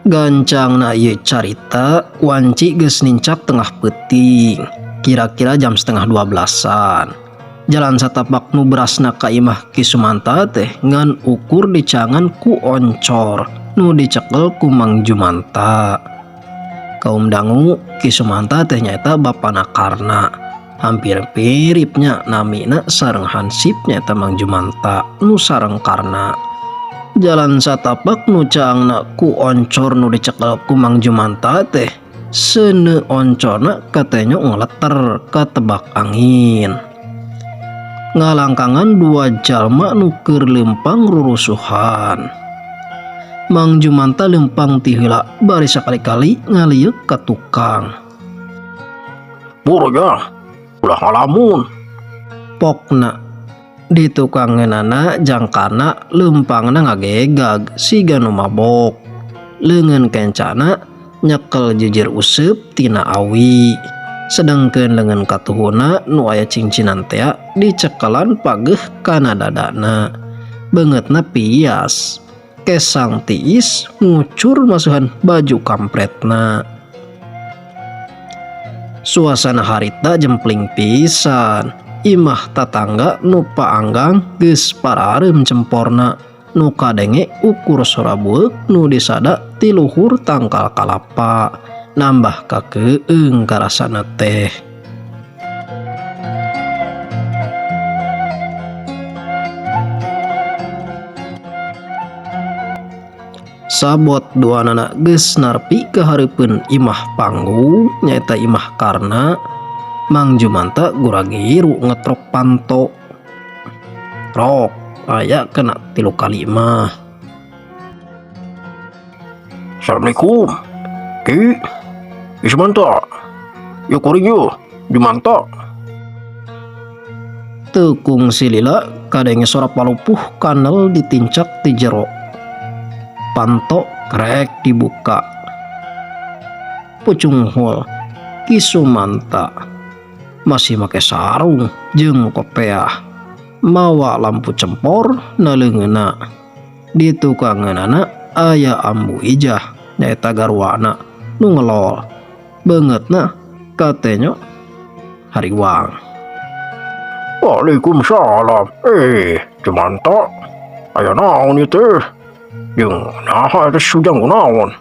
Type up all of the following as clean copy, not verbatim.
Gancangna ieu carita wanci geus nincak tengah peuting, kira-kira jam setengah 12-an. Jalan satapak nu berasna ka imah Ki Sumanta teh ngan ukur dicangan ku oncor nu dicekel ku Mang Jumanta. Kaum dangu, Ki Sumanta teh nyaeta bapana Karna. Hampir miripnya namina sareng hansip nyaeta Mang Jumanta nu sareng Karna. Jalan satapak nu caangna ku oncor nu dicekel ku Mang Jumanta teh seuneu oncorna katenyo ngeleter katebak angin. Ngalangkangan dua jalma nu keur leumpang rurusuhan. Mang Jumanta leumpang ti heula bari sakali-kali ngalieuk ka tukang. Pur ya, ulah ngalamun. Pokna di tukangeunana jangkana leumpangna ngagegag siga nu mabok. Leungeun kencana nyekel jejeur useup tina awi. Sedengkeun leungeun katuhuna nu aya cingcinan tea dicekelan pageuh kana dadana. Beungeutna pias. Kesang tiis ngucur masuhan baju kampretna. Suasana harita jempling pisan. Imah tatangga nu paanggang geus parareum cemporna nu kadenge ukur sora bueuk nu disada ti luhur tangkal kalapa nambah kakeung karasana teh. Sabot duanana geus narpi ka hareupeun imah panggung nyaeta imah Karna. Mang Jumanta gura-giru ngetrok panto. Trok aya kena 3 kali mah. Assalamualaikum. Ki, Ki Sumanta. Yo kuring yo, Jumanta. Teu kungsi lila kadenge sora palupuh kanel ditincak ti jero. Panto krek dibuka. Pucunghul Ki Sumanta masih make sarung jeung kopeah, mawa lampu cempor na leungeunna. Di tukangeunana aya Ambu Ijah nyaeta garwana nu ngelol. Beungeutna katenyo hariwang. Waalaikumsalam. Jumanta, aya naon ieu teh? Jeung naha eta sujang kunaon?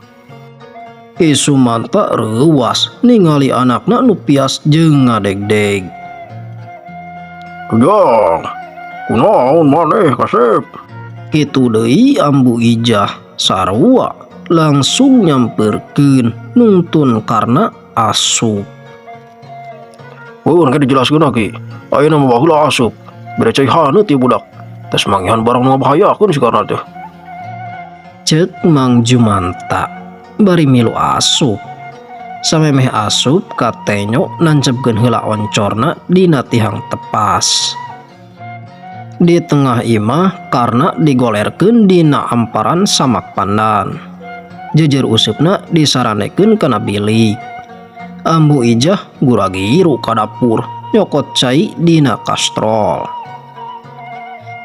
Ki Sumanta reuwas ningali anakna nu pias jeung ngadegdeg. Sujang, kunaon maneh kasep? Kitu deui Ambu Ijah sarua langsung nyamperkeun nungtun Karna asup. Pun ke dijelaskeun ki. Ayeuna mah baheula asup. Bere cai haneut ieu budak. Tes manggihan barang nu ngabahayakeun si Karna teh. Ceuk Mang Jumanta bari milu asup. Samemeh asup katenyo nancepkeun heula oncorna dina tihang tepas. Di tengah imah Karna digolerkeun dina amparan samak pandan. Jejer useupna disaranekeun kana bilik. Ambu Ijah gura-giru ka dapur nyokot cai dina kastrol.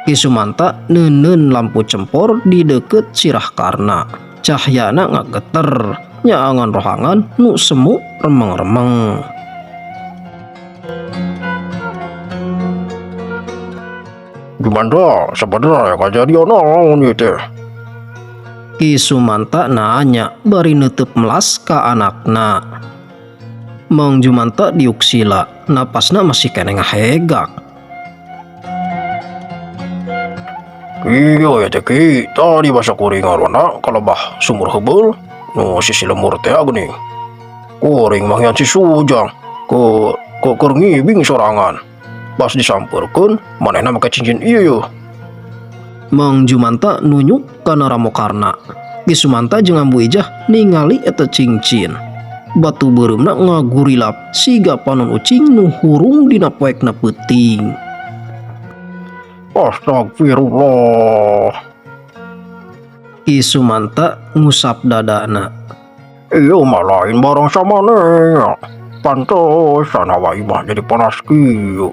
Ki Sumanta neuneun lampu cempor di deukeut sirah Karna. Cahyana ngageter nyaangan rohangan nu semu remeng-remeng. Jumanta, sebenarnya kejadian naon ieu teh? Ki Sumanta nanya bari neuteub melas ka anakna. Mang Jumanta diuk sila, napasna masih keneh ngahegak. Iya ya teh Ki, tadi basa kuring ngaronda kalebah sumur heubeul nu sisi lembur teh geuning. Kuring manggihan si Sujang ke keur ngibing sorangan. Pas disampeurkeun manehna make cincin ieu yeuh. Mang Jumanta nunyuk kana ramo Karna. Ki Sumanta jeung Ambu Ijah ningali eta cincin. Batu beureumna ngagurilap siga panon ucing nu hurung dina poekna peuting. Astagfirullah. Ki Sumanta ngusap dadana. Ieu mah lain barang samane. Pantesan hawa imah jadi panas kieu.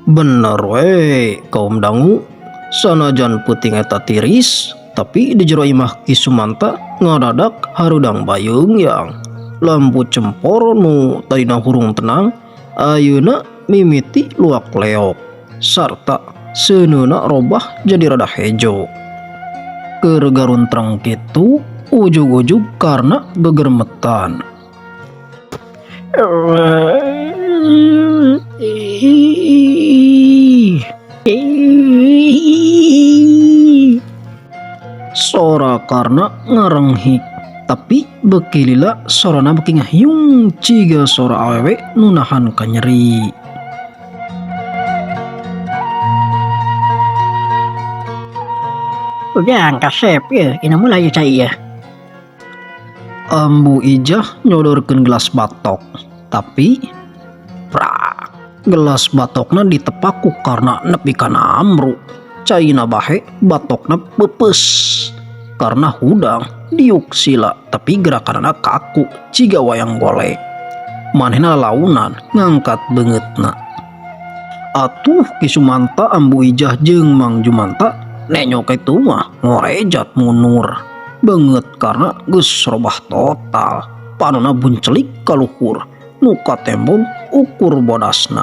Bener we kaum dangu, sanajan peuting eta tiris, Tapi di jero imah Ki Sumanta ngadadak harudang bayeungyang. Lampu cempor nu tadina hurung tenang ayeuna mimiti luak leok sarta seuneuna robah jadi rada hejo. Keur garuntreng kitu ujug-ujug karena gegermetan. Sora karena ngarenghik, tapi beki lila sorana beki ngahiung ciga sora awewe nu nahan kanyeri. Ujang kasep ya, ina mulai cai ya. Ambu Ijah nyodorkeun gelas batok, tapi prak, gelas batokna ditepak ku karena nepi kana amru. Caina bahe, batokna peupeus. Karena hudang diuk sila, tapi gerakanna kaku ciga wayang golek. Manehna launan ngangkat beungeutna. Atuh Ki Sumanta, Ambu Ijah jeung Mang Jumanta nenyok itu mah ngorejat munur. Beungeut karena geus robah total. Panona buncelik kaluhur, muka tembong ukur bodasna.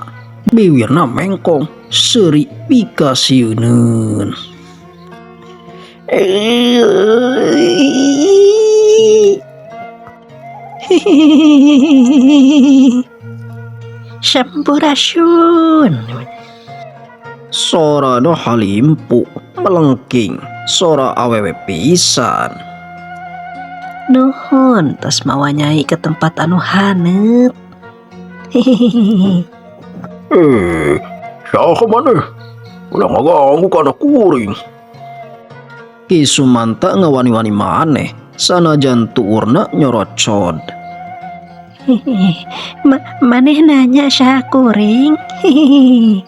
Biwirna mengkong seuri pikasieuneun. Sampurasun. Sorana halimpu melengking, sora awewe pisan. Nuhun tos mawa nyai ke tempat anu haneut. Hehehe. Eh, saha maneh? Ulah ngaganggu ka anak kuring. Ki Sumanta ngawani-wani maneh, sanajan tuurna nyorocod. Hehehe. Maneh nanya saha kuring? Hehehe.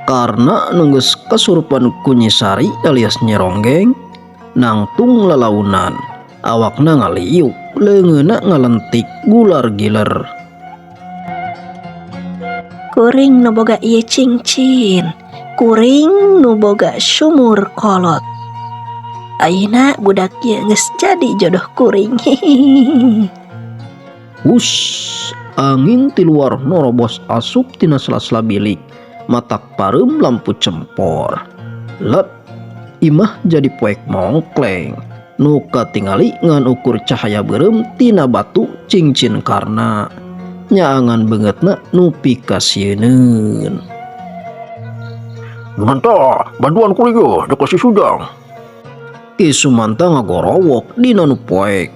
Karena nu geus kasurupan ku Nyi Sari alias Nyi Ronggeng, nangtung lalaunan, awakna ngaliuk, leungeunna ngalentik gular giler. Kuring nu boga ieu cincin, kuring nu boga sumur kolot. Ayeuna budak ieu geus jadi jodoh kuring. Hehehe. Hus, angin ti luar norobos asup tina sela-sela bilik, matak pareum lampu cempor. Let, imah jadi poek mongkleng. Nu katingali ngan ukur cahaya beureum tina batu cincin karna. Nyaangan beungeutna nu pikasieuneun. Jumanta, bantuan kuring yeuh dek si Sujang. Ki Sumanta ngagorowok dina nu poek.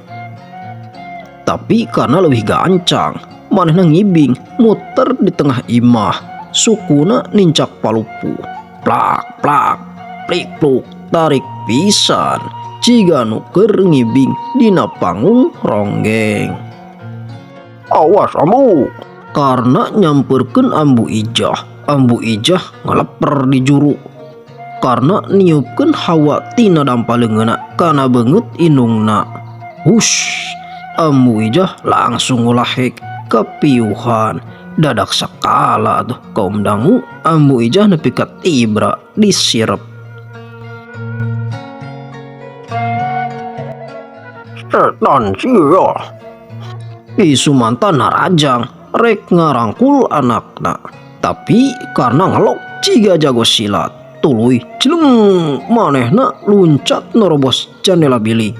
Tapi karena leuwih gancang, manehna ngibing muter di tengah imah, sukuna nincak palupuh. Plak plak, plik pluk, tarik pisan, ciga nu keur ngibing dina panggung ronggeng. Awas ambu. Karena nyamperkeun Ambu Ijah, Ambu Ijah ngaleper di juru. Karena niupkeun hawa tina dampa leungeunna kana beungeut indungna. Hush, Ambu Ijah langsung ngulahek kepiuhan. Dadak sakala tuh kaum dangu Ambu Ijah nepi ka tibra disirep. Setan sia. Ki Sumanta narajang rek ngarangkul anakna, tapi karena ngelok ciga jago silat, tuluy celeng manehna luncat nerobos jendela bilik.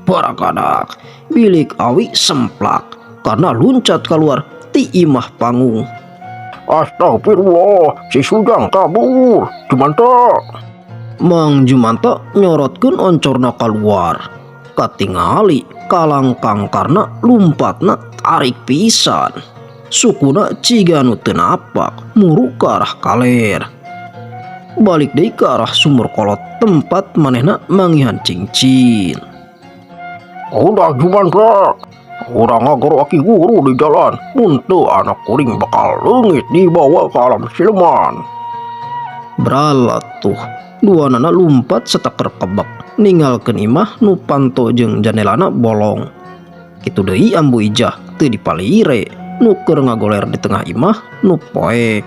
Barakadak, bilik awi semplak karena luncat keluar ti imah panggung. Astagfirullah, si Sujang kabur. Jumanta. Mang Jumanta nyorotkeun oncorna keluar. Katingali kalangkang karena lumpatna tarik pisan. Sukuna ciga nu teu napak muru ke arah kaler. Balik deui ke arah sumur kolot tempat manehna manggihan cincin. Udah Jumanta, urang ngagoro aki guru di jalan. Mun teu anak kuring bakal leungit dibawa ke alam siluman. Bralat tuh, dua nana lumpat setaker kebek, ninggalkeun imah nu panto jeung jandelana bolong. Kitu deui Ambu Ijah teu dipalire, nu keur ngagoler di tengah imah nu poek.